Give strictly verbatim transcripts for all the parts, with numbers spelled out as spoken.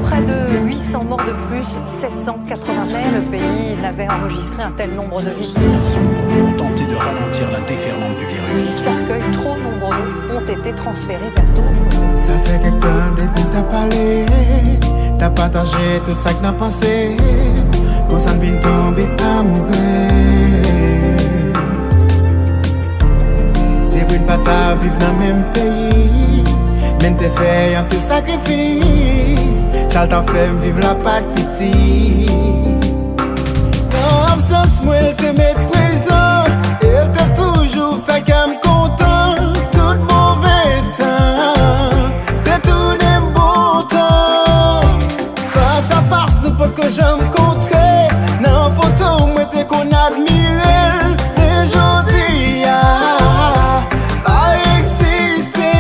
Près de huit cents morts de plus, sept cent quatre-vingts, le pays n'avait enregistré un tel nombre de victimes. Pour tenter de ralentir la déferlante du virus. Cercueils trop nombreux ont été transférés vers d'autres. Sa fè kèk tan depi n t ap pale, t ap pataje tout sa k nan panse, konsa n vin tonbe amoure. Se vre n pa ta viv nan menm peyi, men n te fè anpil sakrifis. Sa l t ap fè m viv la pa t piti. Nan absans mwen, l te met prezan, e l te toujou fè kè m kontan. Tout move tan te tounen bon tan. Fas a fas, nou poko janm kontre. Nan foto, mwen te konn admire l, men jodi a, pa egziste.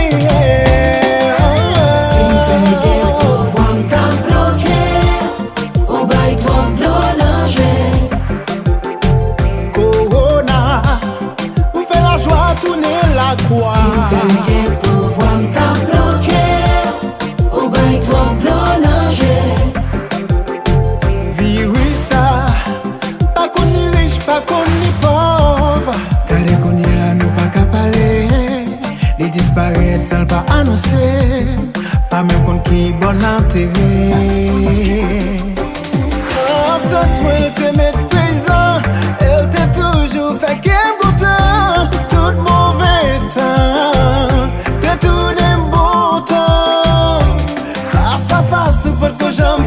Si m te gen pouvwa, m t ap bloke. Ou bay twòp dlo nan je. Kowona, ou fè lajwa tounen lakwa. Si m te gen pouvwa, m t ap bloke. Ou bay twòp dlo nan je. Viris sa, pa konn ni rich, pa konn ni pòv. Gade kounye a, nou pa ka pale. Li disparèt san l pa anonse. Pa menm konn ki bò n antere. Nan absans mwen, l te met prezan, e l te toujou fè kè m kontan. Tout move tan te tounen bon tan. Fas a fas, nou potko janm